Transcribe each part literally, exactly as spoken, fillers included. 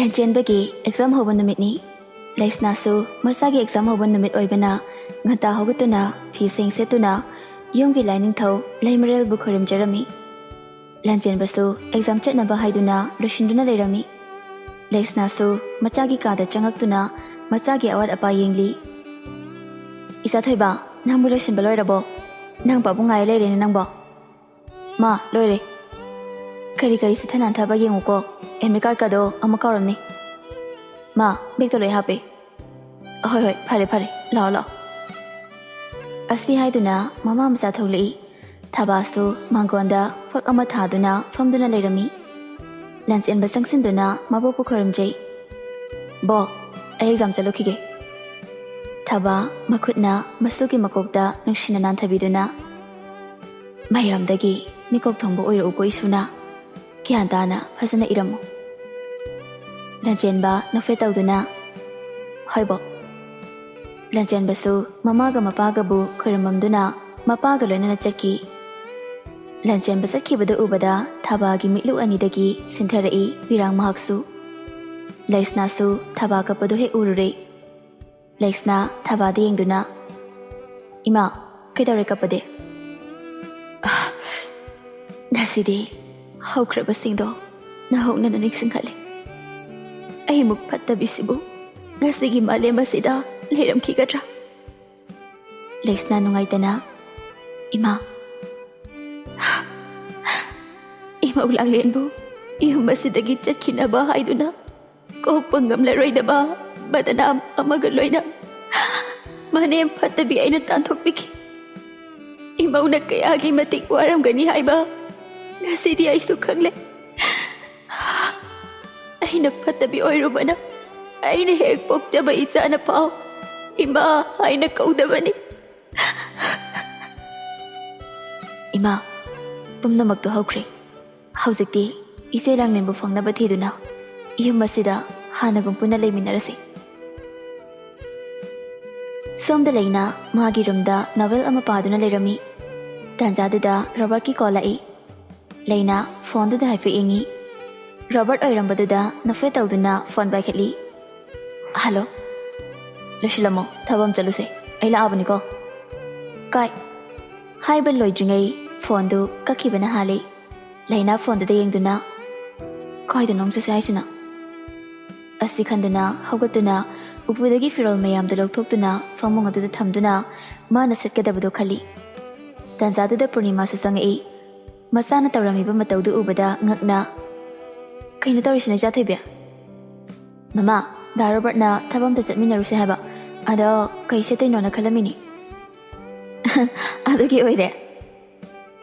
ꯂꯥꯟꯆꯦꯟꯕꯒꯤ exam ꯍꯧꯕ ꯅꯨꯃꯤꯠꯅꯤ꯫ ꯂꯩꯁꯅꯥꯁꯨ ꯃꯆꯥꯒꯤ ꯑꯦꯛꯖꯥꯝ ꯍꯧꯕ ꯅꯨꯃꯤꯠ ꯑꯣꯏꯕꯅ ꯉꯟꯇꯥ ꯍꯧꯒꯠꯇꯨꯅ ꯐꯤ ꯁꯦꯡ ꯁꯦꯠꯇꯨꯅ ꯌꯨꯝꯒꯤ ꯂꯥꯏꯅꯤꯡꯊꯧ ꯂꯩꯃꯔꯦꯜꯕꯨ ꯈꯣꯏꯔꯨꯝꯖꯔꯝꯃꯤ꯫ ꯂꯥꯟꯆꯦꯟꯕꯁꯨ ꯑꯦꯛꯖꯥꯝ ꯆꯠꯅꯕ ꯍꯥꯏꯗꯨꯅ ꯂꯣꯏꯁꯤꯟꯗꯨꯅ ꯂꯩꯔꯝꯃꯤ꯫ ꯂꯩꯁꯅꯥꯁꯨ ꯃꯆꯥꯒꯤ ꯀꯥꯗ ꯆꯪꯉꯛꯇꯨꯅ ꯃꯆꯥꯒꯤ ꯑꯋꯥꯠ ꯑꯄꯥ ꯌꯦꯡꯂꯤ꯫ "ꯏꯆꯥ ꯊꯣꯏꯕ, ꯅꯪꯕꯨ ꯂꯣꯏꯁꯤꯟꯕ ꯂꯣꯏꯔꯕꯣ? ꯅꯪ ꯄꯥꯕꯨꯡ ꯉꯥꯏꯔ ꯂꯩꯔꯦꯅꯦ ꯅꯪꯕꯣ꯫" "ꯃꯥ, ꯂꯣꯏꯔꯦ꯫ ꯀꯔꯤ ꯀꯔꯤ ꯆꯤꯊ ꯅꯥꯟꯊꯕ ꯌꯦꯡꯉꯨꯀꯣ, ꯑꯦꯗꯃꯤꯠ ꯀꯥꯔꯗꯀꯗꯣ ꯑꯃꯨꯛ ꯀꯥꯎꯔꯝꯅꯤ꯫" "ꯃꯥ, ꯕꯦꯛꯇ ꯂꯣꯏ ꯍꯥꯞꯄꯦ꯫" "ꯍꯣꯏ ꯍꯣꯏ, ꯐꯔꯦ ꯐꯔꯦ, ꯂꯥꯛꯑꯣ ꯂꯥꯛꯑꯣ꯫" ꯑꯁꯤ ꯍꯥꯏꯗꯨꯅ ꯃꯃꯥ ꯃꯆꯥ ꯊꯣꯛꯂꯛꯏ꯫ ꯊꯕꯥꯁꯨ ꯃꯥꯡꯒꯣꯟꯗ ꯐꯛ ꯑꯃ ꯊꯥꯗꯨꯅ ꯐꯝꯗꯨꯅ ꯂꯩꯔꯝꯃꯤ꯫ ꯂꯥꯟꯆꯦꯟꯕ ꯆꯪꯁꯤꯟꯗꯨꯅ ꯃꯕꯣꯛꯄꯨ ꯈꯣꯏꯔꯨꯝꯖꯩ꯫ "ꯕꯣꯛ, ꯑꯩ ꯑꯦꯛꯖꯥꯝ ꯆꯠꯂꯨꯈꯤꯒꯦ꯫" ꯊꯕꯥ ꯃꯈꯨꯠꯅ ꯃꯁꯨꯒꯤ ꯃꯀꯣꯛꯇ ꯅꯨꯡꯁꯤꯅ ꯅꯥꯟꯊꯕꯤꯗꯨꯅ, "ꯃꯌꯥꯝꯗꯒꯤ ꯃꯤꯀꯣꯛ ꯊꯣꯡꯕ ꯑꯣꯏꯔꯛꯎꯀꯣ ꯏꯁꯨꯅ꯫ ꯒ꯭ꯌꯥꯟ ꯇꯥꯅ ꯐꯖꯅ ꯏꯔꯝꯃꯨ꯫" ꯂꯥꯟꯆꯦꯟꯕ ꯅꯣꯛꯐꯦꯠ ꯇꯧꯗꯨꯅ, "ꯍꯣꯏ ꯕꯣꯛ꯫" ꯂꯥꯟꯆꯦꯟꯕꯁꯨ ꯃꯃꯥꯒ ꯃꯄꯥꯒꯕꯨ ꯈꯣꯏꯔꯝꯃꯝꯗꯨꯅ ꯃꯄꯥꯒ ꯂꯣꯏꯅꯅ ꯆꯠꯈꯤ꯫ ꯂꯥꯟꯆꯦꯟꯕ ꯆꯠꯈꯤꯕꯗꯨ ꯎꯕꯗ ꯊꯕꯥꯒꯤ ꯃꯤꯠꯂꯨ ꯑꯅꯤꯗꯒꯤ ꯁꯤꯟꯊꯔꯛꯏ ꯄꯤꯔꯥꯡ ꯃꯍꯥꯛꯁꯨ꯫ ꯂꯩꯁꯅꯥꯁꯨ ꯊꯕꯥ ꯀꯞꯄꯗꯨ ꯍꯦꯛ ꯎꯔꯨꯔꯦ꯫ ꯂꯩꯁꯅꯥ ꯊꯕꯥꯗ ꯌꯦꯡꯗꯨꯅ, "ꯏꯃꯥ, ꯀꯩꯗꯧꯔꯦ ꯀꯞꯄꯗꯤ?" "ꯑꯥ, ꯉꯁꯤꯗꯤ ꯍꯧꯈ꯭ꯔꯕꯁꯤꯡꯗꯣ ꯅꯧꯍꯧꯅꯅ ꯅꯤꯡꯁꯤꯡꯍꯜꯂꯦ꯫ ꯑꯩꯃꯨꯛ ꯐꯠꯇꯕꯤꯁꯤꯕꯨ ꯉꯁꯤꯒꯤ ꯃꯥꯂꯦꯝ ꯑꯁꯤꯗ ꯂꯩꯔꯝꯈꯤꯒꯗ꯭ꯔꯥ?" ꯂꯩꯁꯅꯥ ꯅꯨꯡꯉꯥꯏꯇꯅ, "ꯏꯃꯥ, ꯏꯃꯧ ꯂꯥꯡꯂꯦꯟꯕꯨ ꯌꯨꯝ ꯑꯁꯤꯗꯒꯤ ꯆꯠꯈꯤꯅꯕ ꯍꯥꯏꯗꯨꯅ ꯀꯣꯛꯄ ꯉꯝꯂꯔꯣꯏꯗꯕ ꯕꯗꯅꯥꯝ ꯑꯃꯒ ꯂꯣꯏꯅ ꯃꯅꯦꯝ ꯐꯠꯇꯕꯤ ꯑꯩꯅ ꯇꯥꯟꯊꯣꯛꯄꯤꯈꯤ꯫ ꯏꯃꯧꯅ ꯀꯌꯥꯒꯤ ꯃꯇꯤꯛ ꯋꯥꯔꯝꯒꯅꯤ ꯍꯥꯏꯕ ꯉꯁꯤꯗꯤ ꯑꯩꯁꯨ ꯈꯪꯂꯦ꯫ ꯑꯩꯅ ꯐꯠꯇꯕꯤ ꯑꯣꯏꯔꯨꯕꯅ ꯑꯩꯅ ꯍꯦꯛ ꯄꯣꯛꯆꯕ ꯏꯆꯥꯅ ꯐꯥꯎ ꯏꯃꯥ ꯍꯥꯏꯅ ꯀꯧꯗꯕꯅꯤ꯫" "ꯏꯃꯥ, ꯄꯨꯝꯅꯃꯛꯇꯣ ꯍꯧꯈ꯭ꯔꯦ꯫ ꯍꯧꯖꯤꯛꯇꯤ ꯏꯆꯦ ꯂꯥꯡꯂꯦꯟꯕꯨ ꯐꯪꯅꯕ ꯊꯤꯗꯨꯅ ꯌꯨꯝ ꯑꯁꯤꯗ ꯍꯥꯟꯅꯒꯨꯝ ꯄꯨꯟꯅ ꯂꯩꯃꯤꯟꯅꯔꯁꯤ꯫" ꯁꯣꯝꯗ ꯂꯩꯅꯥ ꯃꯥꯒꯤ ꯔꯨꯝꯗ ꯅꯣꯚꯦꯜ ꯑꯃ ꯄꯥꯗꯨꯅ ꯂꯩꯔꯝꯃꯤ꯫ ꯇꯥꯟꯖꯥꯗꯨꯗ ꯔꯣꯕꯥꯔꯠꯀꯤ ꯀꯣꯜ ꯂꯥꯛꯏ꯫ ꯂꯩꯅꯥ ꯐꯣꯟꯗꯨꯗ ꯍꯥꯏꯐꯦꯠ ꯌꯦꯡꯉꯤ꯫ ꯔꯣꯕꯔꯠ ꯑꯣꯏꯔꯝꯕꯗꯨꯗ ꯅꯐꯦꯠ ꯇꯧꯗꯨꯅ ꯐꯣꯟ ꯄꯥꯏꯈꯠꯂꯤ꯫ "ꯍꯜꯂꯣ꯫ ꯂꯣꯏꯁꯤꯜꯂꯝꯃꯣ, ꯊꯕꯛ ꯑꯃ ꯆꯠꯂꯨꯁꯦ꯫ ꯑꯩ ꯂꯥꯛꯑꯕꯅꯤꯀꯣ꯫ ꯀꯥꯏ?" ꯍꯥꯏꯕ ꯂꯣꯏꯗ꯭ꯔꯤꯉꯩ ꯐꯣꯟꯗꯨ ꯀꯛꯈꯤꯕꯅ ꯍꯥꯜꯂꯤ꯫ ꯂꯩꯅꯥ ꯐꯣꯟꯗꯨꯗ ꯌꯦꯡꯗꯨꯅ, "ꯀꯥꯏꯗꯅꯣ ꯑꯃꯨꯛ ꯆꯠꯁꯦ ꯍꯥꯏꯁꯤꯅ?" ꯑꯁꯤ ꯈꯟꯗꯨꯅ ꯍꯧꯒꯠꯇꯨꯅ ꯎꯄꯨꯗꯒꯤ ꯐꯤꯔꯣꯜ ꯃꯌꯥꯝꯗꯨ ꯂꯧꯊꯣꯛꯇꯨꯅ ꯐꯃꯨꯡ ꯑꯗꯨꯗ ꯊꯝꯗꯨꯅ ꯃꯥꯅ ꯆꯠꯀꯗꯕꯗꯨ ꯈꯜꯂꯤ꯫ ꯇꯥꯟꯖꯥꯗꯨꯗ ꯄꯨꯔꯅꯤꯃꯥꯁꯨ ꯆꯪꯉꯛꯏ꯫ ꯃꯆꯥꯅ ꯇꯧꯔꯝꯃꯤꯕ ꯃꯇꯧꯗꯨ ꯎꯕꯗ ꯉꯛꯅ, "ꯀꯩꯅꯣ ꯇꯧꯔꯤꯁꯤꯅ, ꯏꯆꯥ ꯊꯣꯏꯕꯤ?" "ꯃꯃꯥ, ꯗꯥ ꯔꯣꯕꯔꯠꯅ ꯊꯕꯛ ꯑꯝꯇ ꯆꯠꯃꯤꯟꯅꯔꯨꯁꯦ ꯍꯥꯏꯕ꯫ ꯑꯗꯣ ꯀꯩ ꯁꯦꯠꯇꯣꯏꯅꯣꯅ ꯈꯜꯂꯝꯃꯤꯅꯤ꯫" "ꯑꯗꯨꯒꯤ ꯑꯣꯏꯔꯦ?"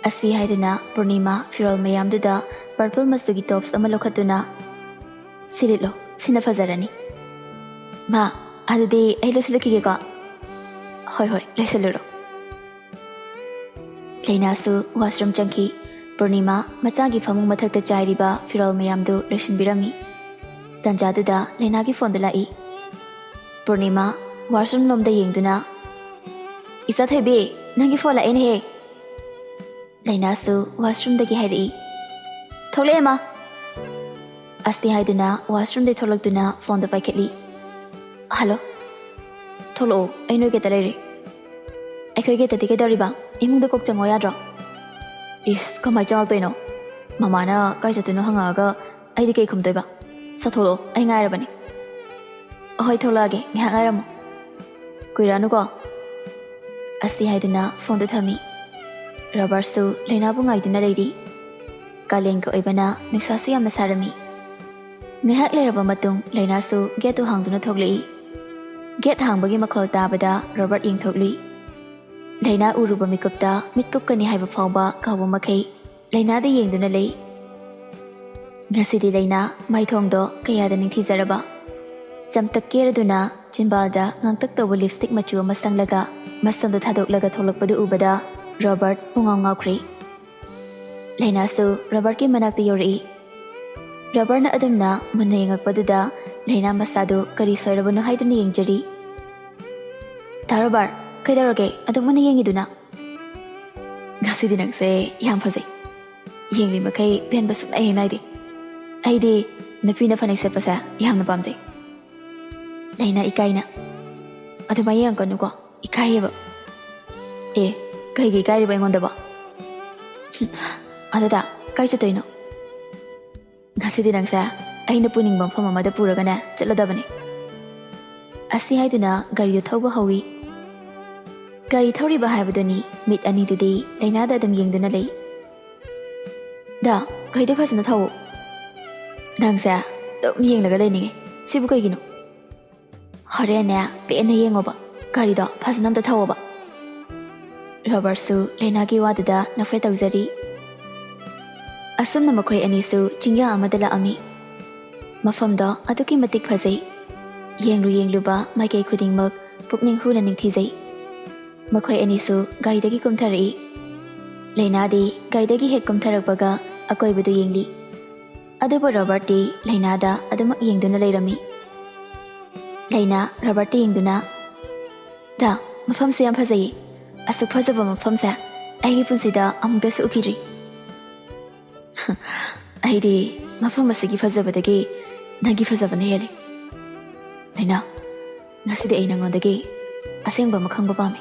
ꯑꯁꯤ ꯍꯥꯏꯗꯨꯅ ꯄꯨꯔꯅꯤꯃꯥ ꯐꯤꯔꯣꯜ ꯃꯌꯥꯝꯗꯨꯗ ꯄꯔꯄꯜ ꯃꯆꯨꯒꯤ ꯇꯣꯞꯁ ꯑꯃ ꯂꯧꯈꯠꯇꯨꯅ, "ꯁꯤ ꯂꯤꯠꯂꯣ, ꯁꯤꯅ ꯐꯖꯔꯅꯤ꯫" "ꯃꯥ, ꯑꯗꯨꯗꯤ ꯑꯩ ꯂꯣꯏꯁꯤꯜꯂꯛꯈꯤꯒꯦꯀꯣ꯫" "ꯍꯣꯏ, ꯍꯣꯏ, ꯂꯣꯏꯁꯤꯜꯂꯨꯔꯣ꯫" ꯂꯩꯅꯥꯁꯨ ꯋꯥꯁꯔꯨꯝ ꯆꯪꯈꯤ꯫ ꯄꯨꯔꯅꯤꯃꯥ ꯃꯆꯥꯒꯤ ꯐꯃꯨꯡ ꯃꯊꯛꯇ ꯆꯥꯏꯔꯤꯕ ꯐꯤꯔꯣꯜ ꯃꯌꯥꯝꯗꯨ ꯂꯣꯏꯁꯤꯟꯕꯤꯔꯝꯃꯤ꯫ ꯇꯟꯖꯥꯗꯨꯗ ꯂꯩꯅꯥꯒꯤ ꯐꯣꯟꯗꯨ ꯂꯥꯛꯏ꯫ ꯄꯨꯔꯅꯤꯃꯥ ꯋꯥꯁꯔꯨꯝ ꯂꯣꯝꯗ ꯌꯦꯡꯗꯨꯅ, "ꯏꯆꯥ ꯊꯣꯏꯕꯤ, ꯅꯪꯒꯤ ꯐꯣꯟ ꯂꯥꯛꯑꯦꯅꯦꯍꯦ꯫" ꯂꯩꯅꯥꯁꯨ ꯋꯥꯁꯔꯨꯝꯗꯒꯤ ꯍꯥꯏꯔꯛꯏ, "ꯊꯣꯛꯂꯛꯑꯦ, ꯃꯥ꯫" ꯑꯁꯤ ꯍꯥꯏꯗꯨꯅ ꯋꯥꯁꯔꯨꯝꯗꯒꯤ ꯊꯣꯛꯂꯛꯇꯨꯅ ꯐꯣꯟꯗꯨ ꯄꯥꯏꯈꯠꯂꯤ꯫ "ꯍꯜꯂꯣ꯫" "ꯊꯣꯛꯂꯛꯑꯣ, ꯑꯩ ꯅꯣꯏ ꯒꯦꯠꯇ ꯂꯩꯔꯦ꯫" "ꯑꯩꯈꯣꯏ ꯒꯦꯠꯇꯗꯤ ꯀꯩꯗꯧꯔꯤꯕ? ꯏꯃꯨꯡꯗ ꯀꯣꯛ ꯆꯪꯉꯣ ꯌꯥꯗ꯭ꯔꯣ?" "ꯏꯁ, ꯀꯃꯥꯏ ꯆꯪꯉꯛꯇꯣꯏꯅꯣ? ꯃꯃꯥꯅ ꯀꯥꯏ ꯆꯠꯇꯣꯏꯅꯣ ꯍꯪꯉꯛꯑꯒ ꯑꯩꯗꯤ ꯀꯩ ꯈꯨꯝꯗꯣꯏꯕ? ꯁꯠ ꯊꯣꯛꯂꯛꯑꯣ, ꯑꯩ ꯉꯥꯏꯔꯕꯅꯤ꯫" "ꯑꯍꯣꯏ, ꯊꯣꯛꯂꯛꯑꯒꯦ, ꯉꯥꯏꯍꯥꯛ ꯉꯥꯏꯔꯝꯃꯣ꯫ ꯀꯨꯏꯔꯛꯑꯅꯨꯀꯣ꯫" ꯑꯁꯤ ꯍꯥꯏꯗꯨꯅ ꯐꯣꯟꯗꯨ ꯊꯝꯃꯤ꯫ ꯔꯣꯕꯔꯠꯁꯨ ꯂꯩꯅꯥꯕꯨ ꯉꯥꯏꯗꯨꯅ ꯂꯩꯔꯤ꯫ ꯀꯥꯂꯦꯟꯒ ꯑꯣꯏꯕꯅ ꯅꯨꯡꯁꯥꯁꯨ ꯌꯥꯝꯅ ꯁꯥꯔꯝꯃꯤ꯫ ꯉꯥꯏꯍꯥꯛ ꯂꯩꯔꯕ ꯃꯇꯨꯡ ꯂꯩꯅꯥꯁꯨ ꯒꯦꯠꯇꯨ ꯍꯥꯡꯗꯨꯅ ꯊꯣꯛꯂꯛꯏ꯫ ꯒꯦꯠ ꯍꯥꯡꯕꯒꯤ ꯃꯈꯣꯜ ꯇꯥꯕꯗ ꯔꯣꯕꯔꯠ ꯌꯦꯡꯊꯣꯛꯂꯨꯏ꯫ ꯂꯩꯅꯥ ꯎꯔꯨꯕ ꯃꯤꯀꯨꯞꯇ ꯃꯤꯠ ꯀꯨꯞꯀꯅꯤ ꯍꯥꯏꯕ ꯐꯥꯎꯕ ꯀꯥꯎꯕ ꯃꯈꯩ ꯂꯩꯅꯥꯗ ꯌꯦꯡꯗꯨꯅ ꯂꯩ꯫ ꯉꯁꯤꯗꯤ ꯂꯩꯅꯥ ꯃꯥꯏꯊꯣꯡꯗꯣ ꯀꯌꯥꯗ ꯅꯤꯡꯊꯤꯖꯔꯕ꯫ ꯆꯝꯇꯛ ꯀꯦꯔꯗꯨꯅ ꯆꯤꯝꯕꯥꯜꯗ ꯉꯥꯡꯇꯛ ꯇꯧꯕ ꯂꯤꯞꯁꯇꯤꯛ ꯃꯆꯨ ꯑꯃ ꯁꯪꯂꯒ ꯃꯁꯝꯗꯨ ꯊꯥꯗꯣꯛꯂꯒ ꯊꯣꯛꯂꯛꯄꯗꯨ ꯎꯕꯗ ꯔꯣꯕꯔꯠ ꯄꯨꯡꯉꯥꯎ ꯉꯥꯎꯈ꯭ꯔꯦ꯫ ꯂꯩꯅꯥꯁꯨ ꯔꯣꯕꯔꯠꯀꯤ ꯃꯅꯥꯛꯇ ꯌꯧꯔꯛꯏ꯫ ꯔꯣꯕꯔꯠꯅ ꯑꯗꯨꯝꯅ ꯃꯨꯟꯅ ꯌꯦꯡꯉꯛꯄꯗꯨꯗ ꯂꯩꯅꯥ ꯃꯁꯥꯗꯨ ꯀꯔꯤ ꯁꯣꯏꯔꯕꯅꯣ ꯍꯥꯏꯗꯨꯅ ꯌꯦꯡꯖꯔꯤ꯫ "ꯗꯥ ꯔꯣꯕꯔꯠ, ꯀꯩꯗꯧꯔꯒꯦ ꯑꯗꯨꯛ ꯃꯨꯟꯅ ꯌꯦꯡꯉꯤꯗꯨꯅ?" "ꯉꯁꯤꯗꯤ ꯅꯪꯁꯦ ꯌꯥꯝ ꯐꯖꯩ꯫ ꯌꯦꯡꯂꯤ ꯃꯈꯩ ꯄꯦꯟꯕ ꯁꯨꯡꯅꯥꯏ ꯍꯦꯛ ꯅꯥꯏꯗꯦ꯫ ꯑꯩꯗꯤ ꯅꯨꯄꯤꯅ ꯐꯅꯦꯛ ꯁꯦꯠꯄꯁꯦ ꯌꯥꯝꯅ ꯄꯥꯝꯖꯩ꯫ ꯂꯩꯅꯥ ꯏꯀꯥꯏꯅ, "ꯑꯗꯨꯃꯥꯏ ꯌꯦꯡꯉꯛꯀꯅꯨꯀꯣ, ꯏꯀꯥꯏꯌꯦꯕ"꯫ "ꯑꯦ, ꯀꯩꯒꯤ ꯏꯀꯥꯏꯔꯤꯕ ꯑꯩꯉꯣꯟꯗꯕꯣ?" "ꯑꯗꯨꯗ ꯀꯥꯏ ꯆꯠꯇꯣꯏꯅꯣ?" "ꯉꯁꯤꯗꯤ ꯅꯪꯁꯦ ꯑꯩꯅ ꯄꯨꯅꯤꯡꯕ ꯃꯐꯝ ꯑꯃꯗ ꯄꯨꯔꯒꯅꯦ ꯆꯠꯂꯗꯕꯅꯤ"꯫ ꯑꯁꯤ ꯍꯥꯏꯗꯨꯅ ꯒꯥꯔꯤꯗꯨ ꯊꯧꯕ ꯍꯧꯏ꯫ ꯒꯥꯔꯤ ꯊꯧꯔꯤꯕ ꯍꯥꯏꯕꯗꯨꯅꯤ ꯃꯤꯠ ꯑꯅꯤꯗꯨꯗꯤ ꯂꯩꯅꯥꯗ ꯑꯗꯨꯝ ꯌꯦꯡꯗꯨꯅ ꯂꯩ꯫ "ꯗꯥ, ꯒꯥꯔꯤꯗꯨ ꯐꯖꯅ ꯊꯧꯋꯣ"꯫ "ꯅꯪꯁꯦ ꯑꯗꯨꯝ ꯌꯦꯡꯂꯒ ꯂꯩꯅꯤꯡꯉꯦ, ꯁꯤꯕꯨ ꯀꯩꯒꯤꯅꯣ?" "ꯍꯣꯔꯦꯟꯅꯦ ꯄꯦꯟꯅ ꯌꯦꯡꯉꯣꯕ, ꯒꯥꯔꯤꯗꯣ ꯐꯖꯅ ꯑꯝꯇ ꯊꯧꯋꯣꯕ"꯫ ꯔꯣꯕꯔꯠꯁꯨ ꯂꯩꯅꯥꯒꯤ ꯋꯥꯗꯨꯗ ꯅꯣꯛꯐꯦꯠ ꯇꯧꯖꯔꯤ꯫ ꯑꯁꯨꯝꯅ ꯃꯈꯣꯏ ꯑꯅꯤꯁꯨ ꯆꯤꯡꯌꯥ ꯑꯃꯗ ꯂꯥꯛꯑꯝꯃꯤ꯫ ꯃꯐꯝꯗꯣ ꯑꯗꯨꯛꯀꯤ ꯃꯇꯤꯛ ꯐꯖꯩ꯫ ꯌꯦꯡꯂꯨ ꯌꯦꯡꯂꯨꯕ ꯃꯥꯏꯀꯩ ꯈꯨꯗꯤꯡꯃꯛ ꯄꯨꯛꯅꯤꯡ ꯍꯨꯅ ꯅꯤꯡꯊꯤꯖꯩ꯫ ꯃꯈꯣꯏ ꯑꯅꯤꯁꯨ ꯒꯥꯔꯤꯗꯒꯤ ꯀꯨꯝꯊꯔꯛꯏ꯫ ꯂꯩꯅꯥꯗꯤ ꯒꯥꯔꯤꯗꯒꯤ ꯍꯦꯛ ꯀꯨꯝꯊꯔꯛꯄꯒ ꯑꯀꯣꯏꯕꯗꯨ ꯌꯦꯡꯂꯤ꯫ ꯑꯗꯨꯕꯨ ꯔꯣꯕꯔꯠꯇꯤ ꯂꯩꯅꯥꯗ ꯑꯗꯨꯃꯛ ꯌꯦꯡꯗꯨꯅ ꯂꯩꯔꯝꯃꯤ꯫ ꯂꯩꯅꯥ ꯔꯣꯕꯔꯠꯇ ꯌꯦꯡꯗꯨꯅ, "ꯗꯥ, ꯃꯐꯝꯁꯦ ꯌꯥꯝ ꯐꯖꯩꯌꯦ꯫ ꯑꯁꯨꯛ ꯐꯖꯕ ꯃꯐꯝꯁꯦ ꯑꯩꯒꯤ ꯄꯨꯟꯁꯤꯗ ꯑꯃꯨꯛꯇꯁꯨ ꯎꯈꯤꯗ꯭ꯔꯤ"꯫ "ꯑꯩꯗꯤ ꯃꯐꯝ ꯑꯁꯤꯒꯤ ꯐꯖꯕꯗꯒꯤ ꯅꯪꯒꯤ ꯐꯖꯕꯅ ꯍꯦꯜꯂꯤ꯫ ꯂꯩꯅꯥ, ꯉꯁꯤꯗꯤ ꯑꯩ ꯅꯉꯣꯟꯗꯒꯤ ꯑꯁꯦꯡꯕ ꯑꯃ ꯈꯪꯕ ꯄꯥꯝꯃꯤ"꯫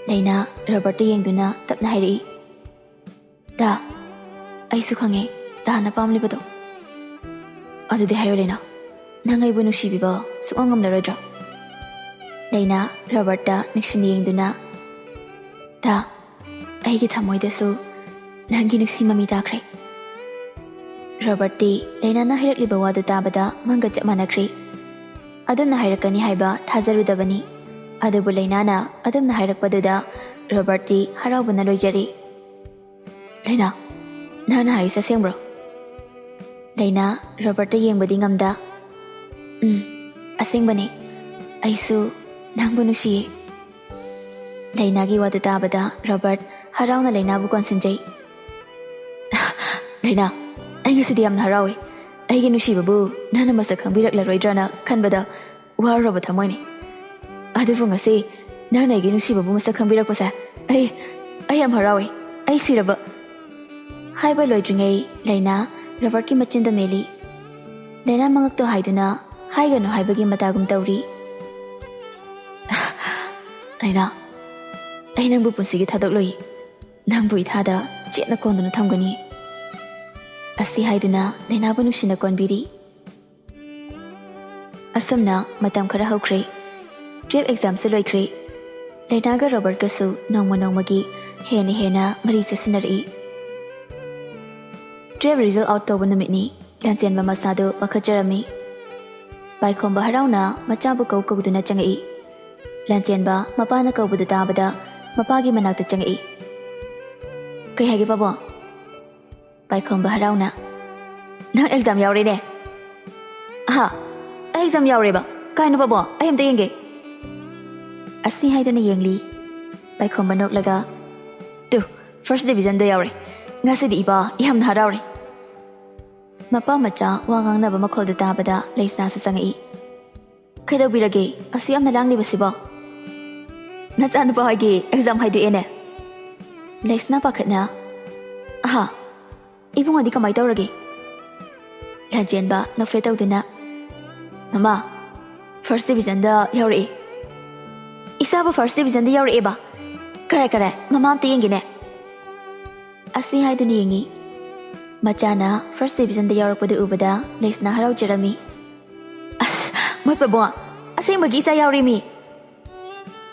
ꯂꯩꯅꯥ ꯔꯣꯕꯔꯠꯇ ꯌꯦꯡꯗꯨꯅ ꯇꯞꯅ ꯍꯥꯏꯔꯛꯏ, "ꯗꯥ, ꯑꯩꯁꯨ ꯈꯪꯉꯦ ꯗꯥꯅ ꯄꯥꯝꯂꯤꯕꯗꯣ"꯫ "ꯑꯗꯨꯗꯤ ꯍꯥꯏꯌꯨ ꯂꯩꯅꯥ, ꯅꯪ ꯑꯩꯕꯨ ꯅꯨꯡꯁꯤꯕꯤꯕ ꯁꯨꯛꯉꯝ ꯉꯝꯂꯔꯣꯏꯗ꯭ꯔꯣ?" ꯂꯩꯅꯥ ꯔꯣꯕꯔꯠꯇ ꯅꯨꯡꯁꯤꯅ ꯌꯦꯡꯗꯨꯅ, "ꯗꯥ, ꯑꯩꯒꯤ ꯊꯃꯣꯏꯗꯁꯨ ꯅꯪꯒꯤ ꯅꯨꯡꯁꯤ ꯃꯃꯤ ꯇꯥꯈ꯭ꯔꯦ"꯫ ꯔꯣꯕꯔꯠꯇꯤ ꯂꯩꯅꯥꯅ ꯍꯥꯏꯔꯛꯂꯤꯕ ꯋꯥꯗꯨ ꯇꯥꯕꯗ ꯃꯪꯒ ꯆꯞ ꯃꯥꯟꯅꯈ꯭ꯔꯦ꯫ ꯑꯗꯨꯝꯅ ꯍꯥꯏꯔꯛꯀꯅꯤ ꯍꯥꯏꯕ ꯊꯥꯖꯔꯨꯗꯕꯅꯤ꯫ ꯑꯗꯨꯕꯨ ꯂꯩꯅꯥꯅ ꯑꯗꯨꯝꯅ ꯍꯥꯏꯔꯛꯄꯗꯨꯗ ꯔꯣꯕꯔꯠꯇꯤ ꯍꯔꯥꯎꯕꯅ ꯂꯣꯏꯖꯔꯦ꯫ "ꯂꯩꯅꯥ, ꯅꯪꯅ ꯍꯥꯏꯔꯤꯁꯦ ꯑꯁꯦꯡꯕ꯭ꯔꯣ?" ꯂꯩꯅꯥ ꯔꯣꯕꯔꯠꯇ ꯌꯦꯡꯕꯗꯤ ꯉꯝꯗ, "ꯎꯝ, ꯑꯁꯦꯡꯕꯅꯤ꯫ ꯑꯩꯁꯨ ꯅꯪꯕꯨ ꯅꯨꯡꯁꯤꯌꯦ"꯫ ꯂꯩꯅꯥꯒꯤ ꯋꯥꯗꯨ ꯇꯥꯕꯗ ꯔꯣꯕꯔꯠ ꯍꯔꯥꯎꯅ ꯂꯩꯅꯥꯕꯨ ꯀꯣꯟꯁꯤꯟꯖꯩ꯫ "ꯂꯩꯅꯥ, ꯑꯩ ꯉꯁꯤꯗꯤ ꯌꯥꯝꯅ ꯍꯔꯥꯎꯏ꯫ ꯑꯩꯒꯤ ꯅꯨꯡꯁꯤꯕꯕꯨ ꯅꯪꯅ ꯃꯁꯛ ꯈꯪꯕꯤꯔꯛꯂꯔꯣꯏꯗ꯭ꯔꯅ ꯈꯟꯕꯗ ꯋꯥꯔꯨꯔꯕ ꯊꯃꯣꯏꯅꯤ꯫ ꯑꯗꯨꯕꯨ ꯉꯁꯤ ꯅꯪꯅ ꯑꯩꯒꯤ ꯅꯨꯡꯁꯤꯕꯕꯨ ꯃꯁꯛ ꯈꯪꯕꯤꯔꯛꯄꯁꯦ ꯑꯩ, ꯑꯩ ꯌꯥꯝ ꯍꯔꯥꯎꯏ꯫ ꯑꯩ ꯁꯤꯔꯕ"꯫ ꯍꯥꯏꯕ ꯂꯣꯏꯗ꯭ꯔꯤꯉꯩ ꯂꯩꯅꯥ ꯔꯣꯕꯔꯠꯀꯤ ꯃꯆꯤꯟꯗ ꯃꯦꯜꯂꯤ꯫ ꯂꯩꯅꯥ ꯃꯉꯛꯇꯣ ꯍꯥꯏꯗꯨꯅ ꯍꯥꯏꯒꯅꯨ ꯍꯥꯏꯕꯒꯤ ꯃꯇꯥꯒꯨꯝ ꯇꯧꯔꯤ꯫ ꯂꯩꯅꯥ, ꯑꯩ ꯅꯪꯕꯨ ꯄꯨꯟꯁꯤꯒꯤ ꯊꯥꯗꯣꯛꯂꯣꯏ꯫ ꯅꯪꯕꯨ ꯏꯊꯥꯗ ꯆꯦꯠꯅ ꯀꯣꯟꯗꯨꯅ ꯊꯝꯒꯅꯤ꯫ ꯑꯁꯤ ꯍꯥꯏꯗꯨꯅ ꯂꯩꯅꯥꯕꯨ ꯅꯨꯡꯁꯤꯅ ꯀꯣꯟꯕꯤꯔꯤ꯫ ꯑꯁꯨꯝꯅ ꯃꯇꯝ ꯈꯔ ꯍꯧꯈ꯭ꯔꯦ꯫ ꯇꯨꯌꯦꯜꯐ ꯑꯦꯛꯖꯥꯝꯁꯨ ꯂꯣꯏꯈ꯭ꯔꯦ꯫ ꯂꯩꯅꯥꯒ ꯔꯣꯕꯔꯠꯀꯁꯨ ꯅꯣꯡꯃ ꯅꯣꯡꯃꯒꯤ ꯍꯦꯟꯅ ꯍꯦꯟꯅ ꯃꯔꯤ ꯆꯦꯁꯤꯟꯅꯔꯛꯏ꯫ ꯇꯨꯌꯦꯜꯐ ꯔꯤꯖꯜ ꯑꯥꯎꯠ ꯇꯧꯕ ꯅꯨꯃꯤꯠꯅꯤ꯫ ꯂꯥꯟꯆꯦꯟꯕ ꯃꯁꯥꯗꯨ ꯄꯥꯈꯠꯆꯔꯝꯃꯤ꯫ ꯄꯥꯏꯈꯣꯝꯕ ꯍꯔꯥꯎꯅ ꯃꯆꯥꯕꯨ ꯀꯧ ꯀꯧꯗꯨꯅ ꯆꯪꯉꯛꯏ꯫ ꯂꯥꯟꯆꯦꯟꯕ ꯃꯄꯥꯅ ꯀꯧꯕꯗꯨ ꯇꯥꯕꯗ ꯃꯄꯥꯒꯤ ꯃꯅꯥꯛꯇ ꯆꯪꯉꯛꯏ꯫ "ꯀꯩ ꯍꯥꯏꯒꯦ ꯄꯥꯕꯨꯡ?" ꯄꯥꯏꯈꯣꯝꯕ ꯍꯔꯥꯎꯅ, "ꯅꯪ ꯑꯦꯛꯖꯥꯝ ꯌꯥꯎꯔꯦꯅꯦ?" "ꯑꯍꯥ, ꯑꯩ ꯑꯦꯛꯖꯥꯝ ꯌꯥꯎꯔꯦꯕ? ꯀꯥꯏꯅꯣ ꯄꯥꯕꯨꯡ? ꯑꯩ ꯑꯝꯇ ꯌꯦꯡꯒꯦ꯫" ꯑꯁꯤ ꯍꯥꯏꯗꯨꯅ ꯌꯦꯡꯂꯤ꯫ ꯄꯥꯏꯈꯣꯝꯕ ꯅꯣꯛꯂꯒ, "ꯇꯨ, ꯐꯥꯔꯁ ꯗꯤꯕꯤꯖꯟꯗ ꯌꯥꯎꯔꯦ꯫ ꯉꯁꯤꯗꯤ ꯏꯄꯥ ꯌꯥꯝꯅ ꯍꯔꯥꯎꯔꯦ꯫" ꯃꯄꯥ ꯃꯆꯥ ꯋꯥ ꯉꯥꯡꯅꯕ ꯃꯈꯣꯜꯗꯨ ꯇꯥꯕꯗ ꯂꯩꯁꯅꯥꯁꯨ ꯆꯪꯉꯛꯏ꯫ "ꯀꯩꯗꯧꯕꯤꯔꯒꯦ? ꯑꯁꯨꯛ ꯌꯥꯝꯅ ꯂꯥꯡꯂꯤꯕꯁꯤꯕꯣ?" "ꯅꯆꯥꯅꯨꯄꯥ ꯍꯣꯏꯒꯤ ꯑꯦꯛꯖꯥꯝ ꯍꯥꯏꯗꯣꯛꯑꯦꯅꯦ꯫" ꯂꯩꯁꯅꯥ ꯄꯥꯈꯠꯅ, "ꯑꯍꯥ, ꯏꯕꯨꯡꯉꯣꯗꯤ ꯀꯃꯥꯏ ꯇꯧꯔꯒꯦ?" ꯂꯥꯟꯆꯦꯟꯕ ꯅꯣꯛꯐꯦꯠ ꯇꯧꯗꯨꯅ, "ꯃꯃꯥ, ꯐꯥꯔꯁ ꯗꯤꯕꯤꯖꯟꯗ ꯌꯥꯎꯔꯛꯑꯦ꯫" "ꯏꯆꯥꯕꯨ ꯐꯥꯔꯁ ꯗꯤꯕꯤꯖꯟꯗ ꯌꯥꯎꯔꯛꯑꯦꯕ? ꯀꯔꯥꯏ, ꯀꯔꯥꯏ? ꯃꯃꯥ ꯑꯝꯇ ꯌꯦꯡꯒꯦꯅꯦ꯫" ꯑꯁꯤ ꯍꯥꯏꯗꯨꯅ ꯌꯦꯡꯉꯤ꯫ ꯃꯆꯥꯅ ꯐꯥꯔꯁ ꯗꯤꯕꯤꯖꯟꯗ ꯌꯥꯎꯔꯛꯄꯗꯨ ꯎꯕꯗ ꯂꯩꯁꯅꯥ ꯍꯔꯥꯎꯖꯔꯝꯃꯤ꯫ "ꯑꯁ, ꯃꯣꯏ ꯄꯥꯕꯨꯡ, ꯑꯁꯦꯡꯕꯒꯤ ꯏꯆꯥ ꯌꯥꯎꯔꯦꯃꯤ!"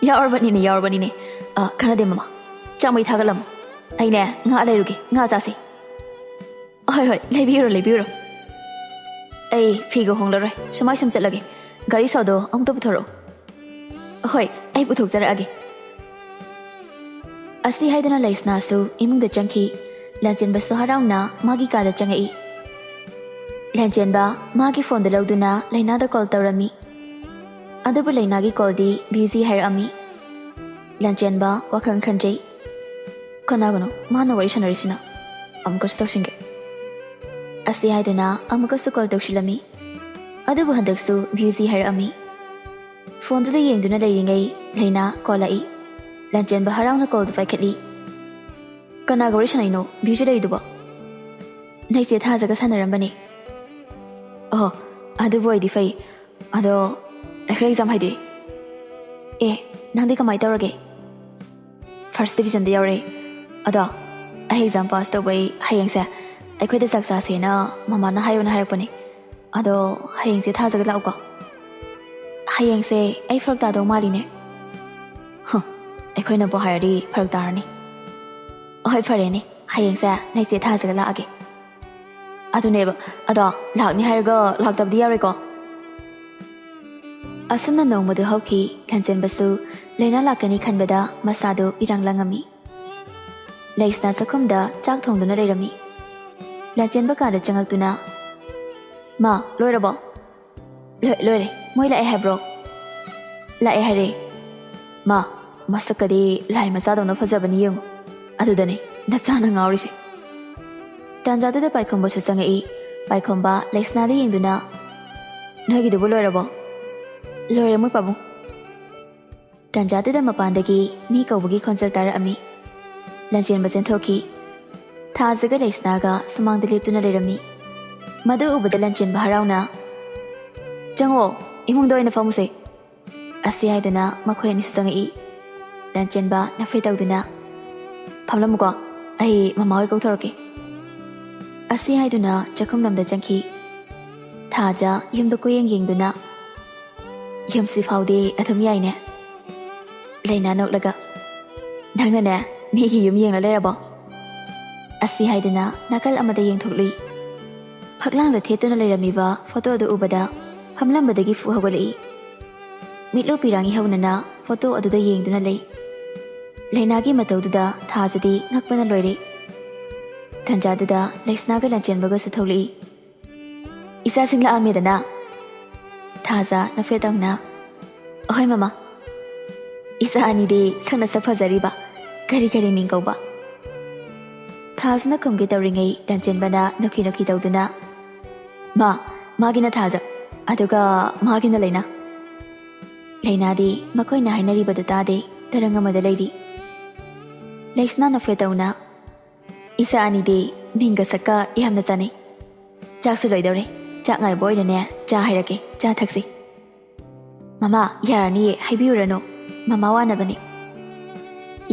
"ꯌꯥꯎꯔꯕꯅꯤꯅꯦ, ꯌꯥꯎꯔꯕꯅꯤꯅꯦ꯫ ꯑ, ꯀꯥꯟꯅꯗꯦ ꯃꯃꯥ, ꯆꯥꯛ ꯃꯩ ꯊꯥꯒꯠꯂꯝꯃꯣ꯫ ꯑꯩꯅꯦ, ꯉꯥ ꯂꯩꯔꯨꯒꯦ, ꯉꯥ ꯆꯥꯁꯦ꯫" "ꯍꯣꯏ, ꯍꯣꯏ, ꯂꯩꯕꯤꯔꯨꯔꯣ, ꯂꯩꯕꯤꯔꯨꯔꯣ꯫ ꯑꯩ ꯐꯤꯒ ꯍꯣꯡꯂꯔꯣꯏ, ꯁꯨꯃꯥꯏ ꯁꯨꯝ ꯆꯠꯂꯒꯦ꯫ ꯒꯥꯔꯤ ꯁꯣꯗꯣ ꯑꯃꯨꯛꯇ ꯄꯨꯊꯣꯔꯛꯑꯣ꯫" "ꯍꯣꯏ, ꯑꯩ ꯄꯨꯊꯣꯛꯆꯔꯛꯑꯒꯦ꯫" ꯑꯁꯤ ꯍꯥꯏꯗꯨꯅ ꯂꯩꯁꯅꯥꯁꯨ ꯏꯃꯨꯡꯗ ꯆꯪꯈꯤ꯫ ꯂꯥꯟꯆꯦꯟꯕꯁꯨ ꯍꯔꯥꯎꯅ ꯃꯥꯒꯤ ꯀꯥꯗ ꯆꯪꯉꯛꯏ꯫ ꯂꯥꯟꯆꯦꯟꯕ ꯃꯥꯒꯤ ꯐꯣꯟꯗꯨ ꯂꯧꯗꯨꯅ ꯂꯩꯅꯥꯗ ꯀꯣꯜ ꯇꯧꯔꯝꯃꯤ꯫ ꯑꯗꯨꯕꯨ ꯂꯩꯅꯥꯒꯤ ꯀꯣꯜꯗꯤ ꯕ꯭ꯌꯨꯖꯤ ꯍꯥꯏꯔꯛꯑꯝꯃꯤ꯫ ꯂꯥꯟꯆꯦꯟꯕ ꯋꯥꯈꯜ ꯈꯟꯖꯩ꯫ "ꯀꯅꯥꯒꯅꯣ ꯃꯥꯅ ꯋꯥꯔꯤ ꯁꯥꯟꯅꯔꯤꯁꯤꯅ? ꯑꯃꯨꯛꯀꯁꯨ ꯇꯧꯁꯤꯟꯒꯦ꯫" ꯑꯁꯤ ꯍꯥꯏꯗꯨꯅ ꯑꯃꯨꯛꯀꯁꯨ ꯀꯣꯜ ꯇꯧꯁꯤꯜꯂꯝꯃꯤ꯫ ꯑꯗꯨꯕꯨ ꯍꯟꯗꯛꯁꯨ ꯕ꯭ꯌꯨꯖꯤ ꯍꯥꯏꯔꯛꯑꯝꯃꯤ꯫ ꯐꯣꯟꯗꯨꯗ ꯌꯦꯡꯗꯨꯅ ꯂꯩꯔꯤꯉꯩ ꯂꯩꯅꯥ ꯀꯣꯜ ꯂꯥꯛꯏ꯫ ꯂꯥꯟꯆꯦꯟꯕ ꯍꯔꯥꯎꯅ ꯀꯣꯜꯗꯨ ꯄꯥꯏꯈꯠꯂꯤ꯫ "ꯀꯅꯥꯒ ꯋꯥꯔꯤ ꯁꯥꯟꯅꯩꯅꯣ ꯕ꯭ꯌꯨꯖꯤ ꯂꯩꯔꯤꯗꯨꯕꯣ?" ꯅꯣꯏ ꯆꯦ ꯊꯥꯖꯒ ꯁꯥꯟꯅꯔꯝꯕꯅꯤ꯫ ꯑꯣ, ꯑꯗꯨꯕꯨ ꯑꯣꯏꯗꯤ ꯐꯩ꯫ ꯑꯗꯣ ꯑꯩꯈꯣꯏ ꯑꯦꯛꯖꯥꯝ ꯍꯥꯏꯗꯤ? ꯑꯦ, ꯅꯪꯗꯤ ꯀꯃꯥꯏꯅ ꯇꯧꯔꯒꯦ? ꯐꯥꯔꯁ ꯗꯤꯕꯤꯖꯟꯗ ꯌꯥꯎꯔꯛꯑꯦ꯫ ꯑꯗꯣ ꯑꯩ ꯑꯦꯛꯖꯥꯝ ꯄꯥꯁ ꯇꯧꯕꯩ ꯍꯌꯦꯡꯁꯦ ꯑꯩꯈꯣꯏꯗ ꯆꯥꯛ ꯆꯥꯁꯦꯅ ꯃꯃꯥꯅ ꯍꯥꯏꯌꯣꯅ ꯍꯥꯏꯔꯛꯄꯅꯦ꯫ ꯑꯗꯣ ꯍꯌꯦꯡꯁꯦ ꯊꯥꯖꯒ ꯂꯥꯛꯎꯀꯣ꯫ ꯍꯌꯦꯡꯁꯦ ꯑꯩ ꯐꯔꯛ ꯇꯥꯗꯧ ꯃꯥꯜꯂꯤꯅꯦ꯫ ꯍ, ꯑꯩꯈꯣꯏꯅꯕꯨ ꯍꯥꯏꯔꯗꯤ ꯐꯔꯛ ꯇꯥꯔꯅꯤ꯫ ꯍꯣꯏ, ꯐꯔꯦꯅꯦ, ꯍꯌꯦꯡꯁꯦ ꯅꯣꯏ ꯆꯦ ꯊꯥꯖꯒ ꯂꯥꯛꯑꯒꯦ꯫ ꯑꯗꯨꯅꯦꯕ, ꯑꯗꯣ ꯂꯥꯛꯅꯤ ꯍꯥꯏꯔꯒ ꯂꯥꯛꯇꯕꯗꯤ ꯌꯥꯔꯣꯏꯀꯣ꯫ ꯑꯁꯨꯝꯅ ꯅꯣꯡꯃꯗꯨ ꯍꯧꯈꯤ꯫ ꯂꯟꯆꯦꯟꯕꯁꯨ ꯂꯩꯅꯥ ꯂꯥꯛꯀꯅꯤ ꯈꯟꯕꯗ ꯃꯁꯥꯗꯨ ꯏꯔꯥꯡ ꯂꯥꯡꯉꯝꯃꯤ꯫ ꯂꯩꯁꯅꯥ ꯆꯥꯛꯈꯨꯝꯗ ꯆꯥꯛ ꯊꯣꯡꯗꯨꯅ ꯂꯩꯔꯝꯃꯤ꯫ ꯂꯟꯆꯦꯟꯕ ꯀꯥꯗ ꯆꯪꯉꯛꯇꯨꯅ, "ꯃꯥ, ꯂꯣꯏꯔꯕꯣ?" "ꯂꯣꯏ-, ꯂꯣꯏꯔꯦ꯫ ꯃꯣꯏ ꯂꯥꯛꯑꯦ ꯍꯥꯏꯕ꯭ꯔꯣ?" "ꯂꯥꯛꯑꯦ ꯍꯥꯏꯔꯦ꯫" "ꯃꯥ, ꯃꯁꯛꯀꯗꯤ ꯂꯥꯏ ꯃꯆꯥꯗꯧꯅ ꯐꯖꯕꯅꯤ ꯌꯦꯡꯉꯨ꯫ ꯑꯗꯨꯗꯅꯦ ꯅꯆꯥꯅ ꯉꯥꯎꯔꯤꯁꯦ꯫" ꯇꯥꯟꯖꯥꯗꯨꯗ ꯄꯥꯏꯈꯣꯝꯕꯁꯨ ꯆꯪꯉꯛꯏ꯫ ꯄꯥꯏꯈꯣꯝꯕ ꯂꯩꯁꯅꯥꯗ ꯌꯦꯡꯗꯨꯅ, "ꯅꯣꯏꯒꯤꯗꯨꯕꯨ ꯂꯣꯏꯔꯕꯣ?" "ꯂꯣꯏꯔꯦ, ꯃꯣꯏ ꯄꯥꯕꯨꯡ꯫" ꯇꯥꯟꯖꯥꯗꯨꯗ ꯃꯄꯥꯟꯗꯒꯤ ꯃꯤ ꯀꯧꯕꯒꯤ ꯈꯣꯟꯖꯦꯜ ꯇꯥꯔꯛꯑꯝꯃꯤ꯫ ꯂꯟꯆꯦꯟꯕ ꯆꯦꯟꯊꯣꯛꯈꯤ꯫ ꯊꯥꯖꯒ ꯂꯩꯁꯅꯥꯒ ꯁꯨꯃꯥꯡꯗ ꯂꯦꯞꯇꯨꯅ ꯂꯩꯔꯝꯃꯤ꯫ ꯃꯗꯨ ꯎꯕꯗ ꯂꯟꯆꯦꯟꯕ ꯍꯔꯥꯎꯅ, "ꯆꯪꯉꯣ, ꯏꯃꯨꯡꯗ ꯑꯣꯏꯅ ꯐꯝꯃꯨꯁꯦ꯫" ꯑꯁꯤ ꯍꯥꯏꯗꯨꯅ ꯃꯈꯣꯏ ꯑꯅꯤꯁꯨ ꯆꯪꯉꯛꯏ꯫ ꯂꯟꯆꯦꯟꯕ ꯅꯐꯦ ꯇꯧꯗꯨꯅ, "ꯐꯝꯂꯝꯃꯨꯀꯣ, ꯑꯩ ꯃꯃꯥ ꯍꯣꯏ ꯀꯧꯊꯣꯔꯛꯀꯦ꯫" ꯑꯁꯤ ꯍꯥꯏꯗꯨꯅ ꯆꯥꯛꯈꯨꯝꯂꯣꯝꯗ ꯆꯪꯈꯤ꯫ ꯊꯥꯖ ꯌꯨꯝꯗ ꯀꯣꯏꯌꯦꯡ ꯌꯦꯡꯗꯨꯅ, "ꯌꯨꯝꯁꯤ ꯐꯥꯎꯗꯤ ꯑꯗꯨꯝ ꯌꯥꯏꯅꯦ?" ꯂꯩꯅꯥ ꯅꯣꯛꯂꯒ, "ꯅꯪꯅꯅꯦ ꯃꯤꯒꯤ ꯌꯨꯝ ꯌꯦꯡꯂ ꯂꯩꯔꯕꯣ?" ꯑꯁꯤ ꯍꯥꯏꯗꯨꯅ ꯅꯥꯀꯜ ꯑꯃꯗ ꯌꯦꯡꯊꯣꯛꯂꯨꯏ꯫ ꯐꯛꯂꯥꯡꯗ ꯊꯦꯠꯇꯨꯅ ꯂꯩꯔꯝꯃꯤꯕ ꯐꯣꯇꯣ ꯑꯗꯨ ꯎꯕꯗ ꯐꯝꯂꯝꯕꯗꯒꯤ ꯐꯨ ꯍꯧꯒꯠꯂꯛꯏ꯫ ꯃꯤꯠꯂꯨ ꯄꯤꯔꯥꯡ ꯏꯍꯧꯅꯅ ꯐꯣꯇꯣ ꯑꯗꯨꯗ ꯌꯦꯡꯗꯨꯅ ꯂꯩ꯫ ꯂꯩꯅꯥꯒꯤ ꯃꯇꯧꯗꯨꯗ ꯊꯥꯖꯗꯤ ꯉꯛꯄꯅ ꯂꯣꯏꯔꯦ꯫ ꯇꯟꯖꯥꯗꯨꯗ ꯂꯩꯁꯅꯥꯒ ꯂꯟꯆꯦꯟꯕꯒꯁꯨ ꯊꯣꯛꯂꯛꯏ꯫ "ꯏꯆꯥꯁꯤꯡ ꯂꯥꯛꯑꯝꯃꯦꯗꯅ?" ꯊꯥꯖ ꯅꯐꯦꯠ ꯇꯧꯅ, "ꯑꯍꯣꯏ ꯃꯃꯥ꯫ ꯏꯆꯥ ꯑꯅꯤꯗꯤ ꯁꯛꯅ ꯁꯛ ꯐꯖꯔꯤꯕ, ꯀꯔꯤ ꯀꯔꯤ ꯃꯤꯡ ꯀꯧꯕ?" ꯊꯥꯖꯅ ꯈꯨꯝꯒꯦ ꯇꯧꯔꯤꯉꯩ ꯂꯟꯆꯦꯟꯕꯅ ꯅꯣꯛꯈꯤ ꯅꯣꯛꯈꯤ ꯇꯧꯗꯨꯅ, "ꯃꯥ, ꯃꯥꯒꯤꯅ ꯊꯥꯖ, ꯑꯗꯨꯒ ꯃꯥꯒꯤꯅ ꯂꯩꯅꯥ꯫" ꯂꯩꯅꯥꯗꯤ ꯃꯈꯣꯏꯅ ꯍꯥꯏꯅꯔꯤꯕꯗꯨ ꯇꯥꯗꯦ, ꯇꯔꯪ ꯑꯃꯗ ꯂꯩꯔꯤ꯫ ꯂꯩꯁꯅꯥ ꯅꯐꯦꯠ ꯇꯧꯅ, "ꯏꯆꯥ ꯑꯅꯤꯗꯤ ꯃꯤꯡꯒ ꯁꯛꯀ ꯌꯥꯝꯅ ꯆꯥꯅꯩ꯫ ꯆꯥꯛꯁꯨ ꯂꯣꯏꯗꯧꯔꯦ꯫ ꯆꯥꯛ ꯉꯥꯏꯕ ꯑꯣꯏꯅꯅꯦ ꯆꯥ ꯍꯥꯏꯔꯛꯀꯦ, ꯆꯥ ꯊꯛꯁꯤ꯫ ꯃꯃꯥ, ꯌꯥꯔꯅꯤꯌꯦ, ꯍꯥꯏꯕꯤꯌꯨꯔꯅꯨ꯫ ꯃꯃꯥ ꯋꯥꯅꯕꯅꯤ꯫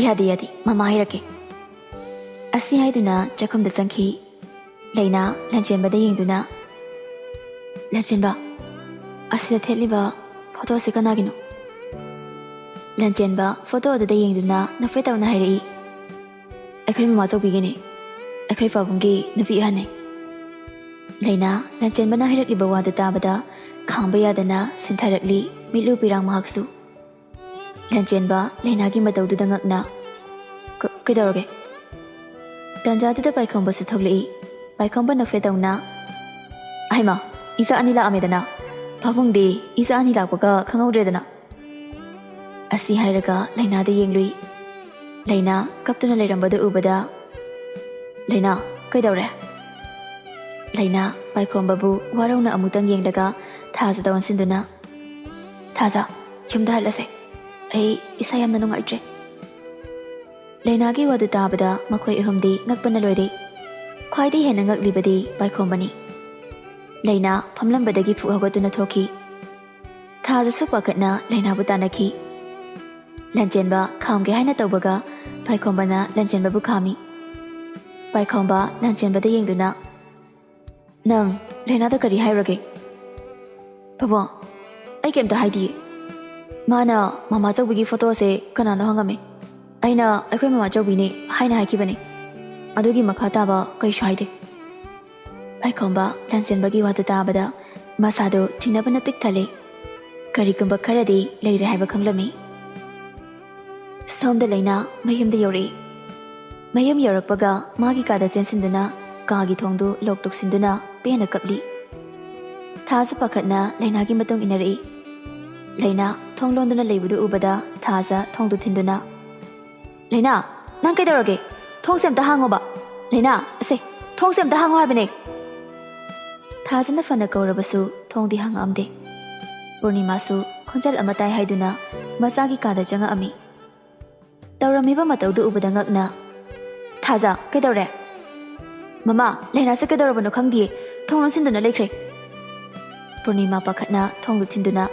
ꯌꯥꯗꯦ, ꯌꯥꯗꯦ, ꯃꯃꯥ ꯍꯥꯏꯔꯛꯀꯦ꯫ ꯑꯁꯤ ꯍꯥꯏꯗꯨꯅ ꯆꯥꯛꯈꯨꯝꯗ ꯆꯪꯈꯤ꯫ ꯂꯩꯅꯥ ꯂꯟꯆꯦꯟꯕꯗ ꯌꯦꯡꯗꯨꯅ, "ꯂꯟꯆꯦꯟꯕ, ꯑꯁꯤꯗ ꯊꯦꯠꯂꯤꯕ ꯐꯣꯇꯣꯁꯤ ꯀꯅꯥꯒꯤꯅꯣ?" ꯂꯟꯆꯦꯟꯕ ꯐꯣꯇꯣ ꯑꯗꯨꯗ ꯌꯦꯡꯗꯨꯅ ꯅꯣꯛꯐꯦꯠ ꯇꯧꯅ ꯍꯥꯏꯔꯛꯏ, "ꯑꯩꯈꯣꯏ ꯃꯃꯥꯆꯧꯕꯤꯒꯤꯅꯤ, ꯑꯩꯈꯣꯏ ꯄꯥꯕꯨꯡꯒꯤ ꯅꯨꯄꯤ ꯑꯍꯟꯅꯤ꯫" ꯂꯩꯅꯥ ꯂꯟꯆꯦꯟꯕꯅ ꯍꯥꯏꯔꯛꯂꯤꯕ ꯋꯥꯗꯨ ꯇꯥꯕꯗ ꯈꯥꯡꯕ ꯌꯥꯗꯅ ꯁꯤꯟꯊꯔꯛꯂꯤ ꯃꯤꯠꯂꯨ ꯄꯤꯔꯥꯡ ꯃꯍꯥꯛꯁꯨ꯫ ꯂꯟꯆꯦꯟꯕ ꯂꯩꯅꯥꯒꯤ ꯃꯇꯧꯗꯨꯗ ꯉꯛꯅ, "ꯀ-, ꯀꯩꯗꯧꯔꯒꯦ?" ꯇꯟꯖꯥꯗꯨꯗ ꯄꯥꯏꯈꯣꯝꯕꯁꯨ ꯊꯣꯛꯂꯛꯏ꯫ ꯄꯥꯏꯈꯣꯝꯕ ꯅꯣꯛꯐꯦꯠ ꯇꯧꯅ, "ꯑꯍꯩꯃ, ꯏꯆꯥ ꯑꯅꯤ ꯂꯥꯛꯑꯝꯃꯦꯗꯅ, ꯄꯥꯕꯨꯡꯗꯤ ꯏꯆꯥ ꯑꯅꯤ ꯂꯥꯛꯄꯒ ꯈꯪꯍꯧꯗ꯭ꯔꯦꯗꯅ꯫" ꯑꯁꯤ ꯍꯥꯏꯔꯒ ꯂꯩꯅꯥꯗ ꯌꯦꯡꯂꯨꯏ꯫ ꯂꯩꯅꯥ ꯀꯞꯇꯨꯅ ꯂꯩꯔꯝꯕꯗꯨ ꯎꯕꯗ, "ꯂꯩꯅꯥ, ꯀꯩꯗꯧꯔꯦ?" ꯂꯩꯅꯥ ꯄꯥꯏꯈꯣꯝꯕꯕꯨ ꯋꯥꯔꯧꯅ ꯑꯃꯨꯛꯇꯪ ꯌꯦꯡꯂꯒ ꯊꯥꯖꯗ ꯑꯣꯟꯁꯤꯟꯗꯨꯅ, "ꯊꯥꯖ, ꯌꯨꯝꯗ ꯍꯜꯂꯁꯦ꯫ ꯑꯩ ꯏꯁꯥ ꯌꯥꯝꯅ ꯅꯨꯡꯉꯥꯏꯇ꯭ꯔꯦ꯫" ꯂꯩꯅꯥꯒꯤ ꯋꯥꯗꯨ ꯇꯥꯕꯗ ꯃꯈꯣꯏ ꯑꯍꯨꯝꯗꯤ ꯉꯛꯄꯅ ꯂꯣꯏꯔꯦ꯫ ꯈ꯭ꯋꯥꯏꯗꯒꯤ ꯍꯦꯟꯅ ꯉꯛꯂꯤꯕꯗꯤ ꯄꯥꯏꯈꯣꯝꯕꯅꯤ꯫ ꯂꯩꯅꯥ ꯐꯝꯂꯝꯕꯗꯒꯤ ꯐꯨꯛ ꯍꯧꯒꯠꯇꯨꯅ ꯊꯣꯛꯈꯤ꯫ ꯊꯥꯖꯁꯨ ꯄꯥꯈꯠꯅ ꯂꯩꯅꯥꯕꯨ ꯇꯥꯟꯅꯈꯤ꯫ ꯂꯟꯆꯦꯟꯕ ꯈꯥꯝꯒꯦ ꯍꯥꯏꯅ ꯇꯧꯕꯒ ꯄꯥꯏꯈꯣꯝꯕꯅ ꯂꯟꯆꯦꯟꯕꯕꯨ ꯈꯥꯝꯃꯤ꯫ ꯄꯥꯏꯈꯣꯝꯕ ꯂꯟꯆꯦꯟꯕꯗ ꯌꯦꯡꯗꯨꯅ, "ꯅꯪ ꯂꯩꯅꯥꯗ ꯀꯔꯤ ꯍꯥꯏꯔꯨꯔꯒꯦ?" "ꯄꯥꯕꯨꯡ, ꯑꯩ ꯀꯩꯝꯇ ꯍꯥꯏꯗꯤꯌꯦ꯫ ꯃꯥꯅ ꯃꯃꯥ ꯆꯧꯕꯤꯒꯤ ꯐꯣꯇꯣꯁꯦ ꯀꯅꯥꯅꯣ ꯍꯪꯉꯝꯃꯦ꯫ ꯑꯩꯅ ꯑꯩꯈꯣꯏ ꯃꯃꯥ ꯆꯧꯕꯤꯅꯦ ꯍꯥꯏꯅ ꯍꯥꯏꯈꯤꯕꯅꯦ꯫ ꯑꯗꯨꯒꯤ ꯃꯈꯥ ꯇꯥꯕ ꯀꯩꯁꯨ ꯍꯥꯏꯗꯦ꯫" ꯄꯥꯏꯈꯣꯝꯕ ꯂꯟꯆꯦꯟꯕꯒꯤ ꯋꯥꯗꯨ ꯇꯥꯕꯗ ꯃꯁꯥꯗꯨ ꯆꯤꯡꯅꯕꯅ ꯄꯤꯛ ꯊꯜꯂꯦ꯫ ꯀꯔꯤꯒꯨꯝꯕ ꯈꯔꯗꯤ ꯂꯩꯔꯦ ꯍꯥꯏꯕ ꯈꯪꯂꯝꯃꯤ꯫ ꯁꯣꯝꯗ ꯂꯩꯅꯥ ꯃꯌꯨꯝꯗ ꯌꯧꯔꯛꯏ꯫ ꯃꯌꯨꯝ ꯌꯧꯔꯛꯄꯒ ꯃꯥꯒꯤ ꯀꯥꯗ ꯆꯦꯟꯁꯤꯟꯗꯨꯅ ꯀꯥꯒꯤ ꯊꯣꯡꯗꯨ ꯂꯣꯛ ꯇꯧꯁꯤꯟꯗꯨꯅ ꯄꯦꯟꯅ ꯀꯞꯂꯤ꯫ ꯊꯥꯖ ꯄꯥꯈꯠꯅ ꯂꯩꯅꯥꯒꯤ ꯃꯇꯨꯡ ꯏꯟꯅꯔꯛꯏ꯫ ꯂꯩꯅꯥ ꯊꯣꯡ ꯂꯣꯟꯗꯨꯅ ꯂꯩꯕꯗꯨ ꯎꯕꯗ ꯊꯥꯖ ꯊꯣꯡꯗꯨ ꯊꯤꯟꯗꯨꯅ, "ꯂꯩꯅꯥ, ꯅꯪ ꯀꯩꯗꯧꯔꯒꯦ? ꯊꯣꯡꯁꯦ ꯑꯝꯇ ꯍꯥꯡꯉꯣꯕ꯫ ꯂꯩꯅꯥ, ꯑꯁꯦ, ꯊꯣꯡꯁꯦ ꯑꯝꯇ ꯍꯥꯡꯉꯣ ꯍꯥꯏꯕꯅꯦ!" ꯊꯥꯖꯅ ꯐꯅ ꯀꯧꯔꯕꯁꯨ ꯊꯣꯡꯗꯤ ꯍꯥꯡꯉꯛꯑꯝꯗꯦ꯫ ꯄꯨꯔꯅꯤꯃꯥꯁꯨ ꯈꯣꯟꯖꯦꯜ ꯑꯃ ꯇꯥꯏ ꯍꯥꯏꯗꯨꯅ ꯃꯆꯥꯒꯤ ꯀꯥꯗ ꯆꯪꯉꯛꯑꯝꯃꯤ꯫ ꯇꯧꯔꯝꯃꯤꯕ ꯃꯇꯧꯗꯨ ꯎꯕꯗ ꯉꯛꯅ, "ꯊꯥꯖ, ꯀꯩꯗꯧꯔꯦ?" "ꯃꯃꯥ, ꯂꯥꯏꯅꯥꯁꯦ ꯀꯩꯗꯧꯔꯕꯅꯣ ꯈꯪꯗꯤꯌꯦ, ꯊꯣꯡ ꯂꯣꯟꯁꯤꯟꯗꯨꯅ ꯂꯩꯈ꯭ꯔꯦ꯫" ꯄꯨꯔꯅꯤꯃꯥ ꯄꯥꯈꯠꯅ ꯊꯣꯡꯗꯨ ꯊꯤꯟꯗꯨꯅ,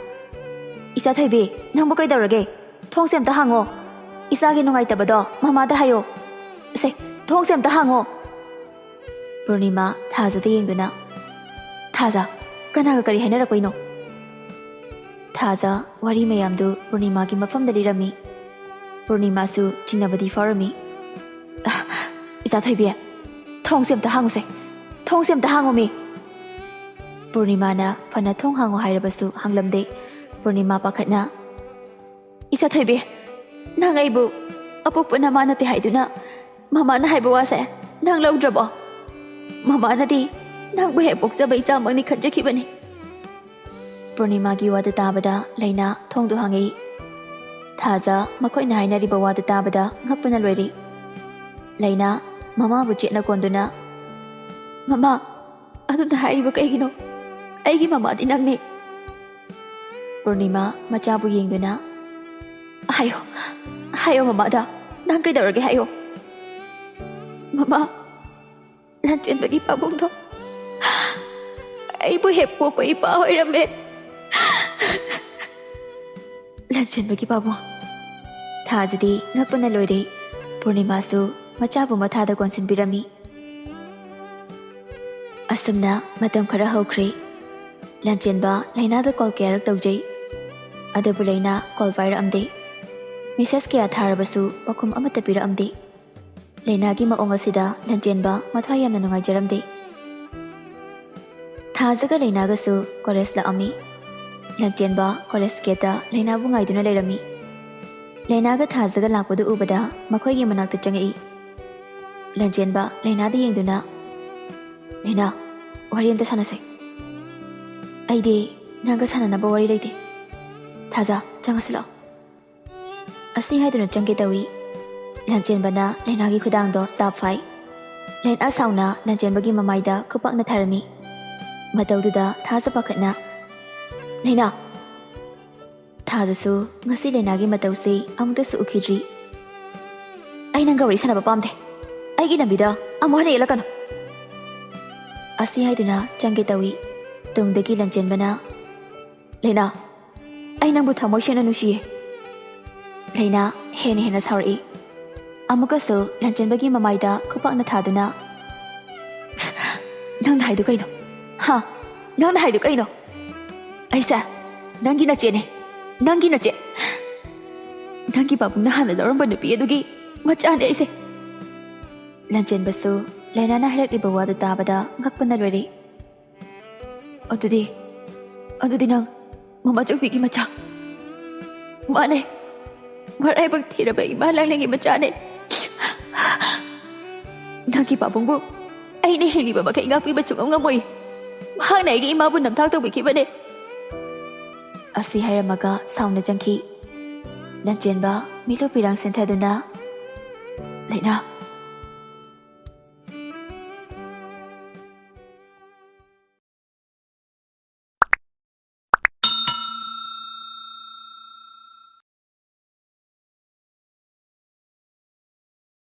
"ꯏꯆꯥ ꯊꯣꯏꯕꯤ, ꯅꯪꯕꯨ ꯀꯩꯗꯧꯔꯒꯦ? ꯊꯣꯡꯁꯦ ꯑꯝꯇ ꯍꯥꯡꯉꯣ꯫ ꯏꯆꯥꯒꯤ ꯅꯨꯡꯉꯥꯏꯇꯕꯗꯣ ꯃꯃꯥꯗ ꯍꯥꯏꯌꯣ꯫ ꯁꯦ, ꯊꯣꯡꯁꯦ ꯑꯝꯇ ꯍꯥꯡꯉꯣ꯫" ꯄꯨꯔꯅꯤꯃꯥ ꯊꯥꯖꯗ ꯌꯦꯡꯗꯨꯅ, "ꯊꯥꯖ, ꯀꯅꯥꯒ ꯀꯔꯤ ꯍꯥꯏꯅꯔꯛꯄꯩꯅꯣ?" ꯊꯥꯖ ꯋꯥꯔꯤ ꯃꯌꯥꯝꯗꯨ ꯄꯨꯔꯅꯤꯃꯥꯒꯤ ꯃꯐꯝꯗ ꯂꯤꯔꯝꯃꯤ꯫ ꯄꯨꯔꯅꯤꯃꯥꯁꯨ ꯆꯤꯡꯅꯕꯗꯤ ꯐꯥꯎꯔꯝꯃꯤ꯫ "ꯑ, ꯏꯆꯥ ꯊꯣꯏꯕꯤ, ꯊꯣꯡꯁꯦ ꯑꯝꯇ ꯍꯥꯡꯉꯨꯁꯦ꯫ ꯊꯣꯡꯁꯦ ꯑꯝꯇ ꯍꯥꯡꯉꯣꯃꯤ꯫" ꯄꯨꯔꯅꯤꯃꯥꯅ ꯐꯅ ꯊꯣꯡ ꯍꯥꯡꯉꯨ ꯍꯥꯏꯔꯕꯁꯨ ꯍꯥꯡꯂꯝꯗꯦ꯫ ꯄꯨꯔꯅꯤꯃꯥ ꯄꯥꯈꯠꯅ, "ꯏꯆꯥ ꯊꯣꯏꯕꯤ, ꯅꯪ ꯑꯩꯕꯨ ꯑꯄꯣꯛꯄ ꯅꯃꯥ ꯅꯠꯇꯦ ꯍꯥꯏꯗꯨꯅ ꯃꯃꯥꯅ ꯍꯥꯏꯕ ꯋꯥꯁꯦ ꯅꯪ ꯂꯧꯗ꯭ꯔꯕꯣ? ꯃꯃꯥꯅꯗꯤ ꯅꯪꯕꯨ ꯍꯦꯛ ꯄꯣꯛꯆꯕ ꯏꯆꯥꯃꯛꯅꯤ ꯈꯟꯖꯈꯤꯕꯅꯤ꯫" ꯄꯨꯔꯅꯤꯃꯥꯒꯤ ꯋꯥꯗꯨ ꯇꯥꯕꯗ ꯂꯩꯅꯥ ꯊꯣꯡꯗꯨ ꯍꯥꯡꯉꯛꯏ꯫ ꯊꯥꯖ ꯃꯈꯣꯏꯅ ꯍꯥꯏꯅꯔꯤꯕ ꯋꯥꯗꯨ ꯇꯥꯕꯗ ꯉꯛꯄꯅ ꯂꯣꯏꯔꯤ꯫ ꯂꯩꯅꯥ ꯃꯃꯥꯕꯨ ꯆꯦꯠꯅ ꯀꯣꯟꯗꯨꯅ, "ꯃꯃꯥ, ꯑꯗꯨꯗ ꯍꯥꯏꯔꯤꯕ ꯀꯩꯒꯤꯅꯣ? ꯑꯩꯒꯤ ꯃꯃꯥꯗꯤ ꯅꯪꯅꯤ꯫" ꯄꯨꯔꯅꯤꯃꯥ ꯃꯆꯥꯕꯨ ꯌꯦꯡꯗꯨꯅ, "ꯍꯥꯏꯌꯣ, ꯍꯥꯏꯌꯣ ꯃꯃꯥꯗ, ꯅꯪ ꯀꯩꯗꯧꯔꯒꯦ ꯍꯥꯏꯌꯣ꯫" "ꯃꯃꯥ, ꯂꯥꯟꯆꯦꯟꯕꯒꯤ ꯄꯥꯕꯨꯡꯗꯣ ꯑꯩꯕꯨ ꯍꯦꯛ ꯄꯣꯛꯄ ꯏꯄꯥ ꯑꯣꯏꯔꯝꯃꯦ꯫" "ꯂꯥꯟꯆꯦꯟꯕꯒꯤ ꯄꯥꯕꯨꯡ?" ꯊꯥꯖꯗꯤ ꯉꯛꯄꯅ ꯂꯣꯏꯔꯦ꯫ ꯄꯨꯔꯅꯤꯃꯥꯁꯨ ꯃꯆꯥꯕꯨ ꯃꯊꯥꯗ ꯀꯣꯟꯁꯤꯟꯕꯤꯔꯝꯃꯤ꯫ ꯑꯁꯨꯝꯅ ꯃꯇꯝ ꯈꯔ ꯍꯧꯈ꯭ꯔꯦ꯫ ꯂꯥꯟꯆꯦꯟꯕ ꯂꯩꯅꯥꯗ ꯀꯣꯜ ꯀꯌꯥꯔꯛ ꯇꯧꯖꯩ, ꯑꯗꯨꯕꯨ ꯂꯩꯅꯥ ꯀꯣꯜ ꯄꯥꯏꯔꯛꯑꯝꯗꯦ꯫ ꯃꯦꯁꯦꯖ ꯀꯌꯥ ꯊꯥꯔꯕꯁꯨ ꯄꯥꯎꯈꯨꯝ ꯑꯃꯠꯇ ꯄꯤꯔꯛꯑꯝꯗꯦ꯫ ꯂꯩꯅꯥꯒꯤ ꯃꯑꯣꯡ ꯑꯁꯤꯗ ꯂꯥꯟꯆꯦꯟꯕ ꯃꯊ꯭ꯋꯥꯏ ꯌꯥꯝꯅ ꯅꯨꯡꯉꯥꯏꯖꯔꯝꯗꯦ꯫ ꯊꯥꯖꯒ ꯂꯩꯅꯥꯒꯁꯨ ꯀꯣꯂꯦꯖ ꯂꯥꯛꯑꯝꯃꯤ꯫ ꯂꯥꯟꯆꯦꯟꯕ ꯀꯣꯂꯦꯖ ꯒꯦꯠꯇ ꯂꯩꯅꯥꯕꯨ ꯉꯥꯏꯗꯨꯅ ꯂꯩꯔꯝꯃꯤ꯫ ꯂꯩꯅꯥꯒ ꯊꯥꯖꯒ ꯂꯥꯛꯄꯗꯨ ꯎꯕꯗ ꯃꯈꯣꯏꯒꯤ ꯃꯅꯥꯛꯇ ꯆꯪꯉꯛꯏ꯫ ꯂꯥꯟꯆꯦꯟꯕ ꯂꯩꯅꯥꯗ ꯌꯦꯡꯗꯨꯅ, "ꯂꯩꯅꯥ, ꯋꯥꯔꯤ ꯑꯝꯇ ꯁꯥꯟꯅꯁꯦ꯫" "ꯑꯩꯗꯤ ꯅꯪꯒ ꯁꯥꯟꯅꯅꯕ ꯋꯥꯔꯤ ꯂꯩꯇꯦ꯫ ꯊꯥꯖ, ꯆꯪꯉꯁꯤ ꯂꯥꯛꯑꯣ꯫" ꯑꯁꯤ ꯍꯥꯏꯗꯨꯅ ꯆꯪꯒꯦ ꯇꯧꯏ꯫ ꯂꯥꯟꯆꯦꯟꯕꯅ ꯂꯩꯅꯥꯒꯤ ꯈꯨꯗꯥꯡꯗꯣ ꯇꯥꯞ ꯐꯥꯏ꯫ ꯂꯩꯅꯥ ꯁꯥꯎꯅ ꯂꯥꯟꯆꯦꯟꯕꯒꯤ ꯃꯃꯥꯏꯗ ꯈꯨꯄꯥꯛꯅ ꯊꯥꯔꯝꯃꯤ꯫ ꯃꯇꯧꯗꯨꯗ ꯊꯥꯖ ꯄꯥꯈꯠꯅ, "ꯂꯩꯅꯥ!" ꯊꯥꯖꯁꯨ ꯉꯁꯤ ꯂꯩꯅꯥꯒꯤ ꯃꯇꯧꯁꯤ ꯑꯃꯨꯛꯇꯁꯨ ꯎꯈꯤꯗ꯭ꯔꯤ꯫ "ꯑꯩ ꯅꯪꯒ ꯋꯥꯔꯤ ꯁꯥꯟꯅꯕ ꯄꯥꯝꯗꯦ꯫ ꯑꯩꯒꯤ ꯂꯝꯕꯤꯗ ꯑꯃꯨꯛ ꯍꯟꯅ ꯌꯦꯠꯂꯛꯀꯅꯨ꯫" ꯑꯁꯤ ꯍꯥꯏꯗꯨꯅ ꯆꯪꯒꯦ ꯇꯧꯏ꯫ ꯇꯨꯡꯗꯒꯤ ꯂꯟꯆꯦꯟꯕꯅ, "ꯂꯩꯅꯥ, ꯑꯩ ꯅꯪꯕꯨ ꯊꯃꯣꯏ ꯁꯦꯡꯅ ꯅꯨꯡꯁꯤꯌꯦ꯫" ꯂꯩꯅꯥ ꯍꯦꯟꯅ ꯍꯦꯟꯅ ꯁꯥꯎꯔꯛꯏ꯫ ꯑꯃꯨꯛꯀꯁꯨ ꯂꯟꯆꯦꯟꯕꯒꯤ ꯃꯃꯥꯏꯗ ꯈꯨꯄꯥꯛꯅ ꯊꯥꯗꯨꯅ, "ꯅꯪꯅ ꯍꯥꯏꯗꯨ ꯀꯩꯅꯣ? ꯍꯥ? ꯅꯪꯅ ꯍꯥꯏꯗꯨ ꯀꯩꯅꯣ? ꯑꯩꯁꯦ ꯅꯪꯒꯤ ꯅꯆꯦꯅꯦ꯫ ꯅꯪꯒꯤ ꯅꯆꯦ꯫ ꯅꯪꯒꯤ ꯄꯥꯕꯨꯡꯅ ꯍꯥꯟꯅ ꯂꯧꯔꯝꯕ ꯅꯨꯄꯤ ꯑꯗꯨꯒꯤ ꯃꯆꯥꯅꯦ ꯑꯩꯁꯦ꯫" ꯂꯟꯆꯦꯟꯕꯁꯨ ꯂꯩꯅꯥꯅ ꯍꯥꯏꯔꯛꯂꯤꯕ ꯋꯥꯗꯨ ꯇꯥꯕꯗ ꯉꯛꯄꯅ ꯂꯣꯏꯔꯦ꯫ "ꯑꯗꯨꯗꯤ, ꯑꯗꯨꯗꯤ ꯅꯪ ꯃꯃꯥ ꯆꯧꯕꯤꯒꯤ ꯃꯆꯥ?" "ꯃꯥꯅꯦ, ꯃꯔꯥꯏꯕꯛ ꯊꯤꯔꯕ ꯏꯃꯥ ꯂꯥꯡꯂꯦꯟꯒꯤ ꯃꯆꯥꯅꯦ꯫ ꯅꯪꯒꯤ ꯄꯥꯕꯨꯡꯕꯨ ꯑꯩꯅ ꯍꯤꯡꯂꯤꯕ ꯃꯈꯩ ꯉꯥꯛꯄꯤꯕ ꯁꯨꯡꯉꯝ ꯉꯝꯃꯣꯏ꯫ ꯃꯍꯥꯛꯅ ꯑꯩꯒꯤ ꯏꯃꯥꯕꯨ ꯅꯝꯊꯥꯛ ꯇꯧꯕꯤꯈꯤꯕꯅꯦ꯫" ꯑꯁꯤ ꯍꯥꯏꯔꯝꯃꯒ ꯁꯥꯎꯅ ꯆꯪꯈꯤ꯫ ꯂꯟꯆꯦꯟꯕ ꯃꯤꯠꯂꯨ ꯄꯤꯔꯥꯡ ꯁꯤꯟꯊꯗꯨꯅ, "ꯂꯩꯅꯥ,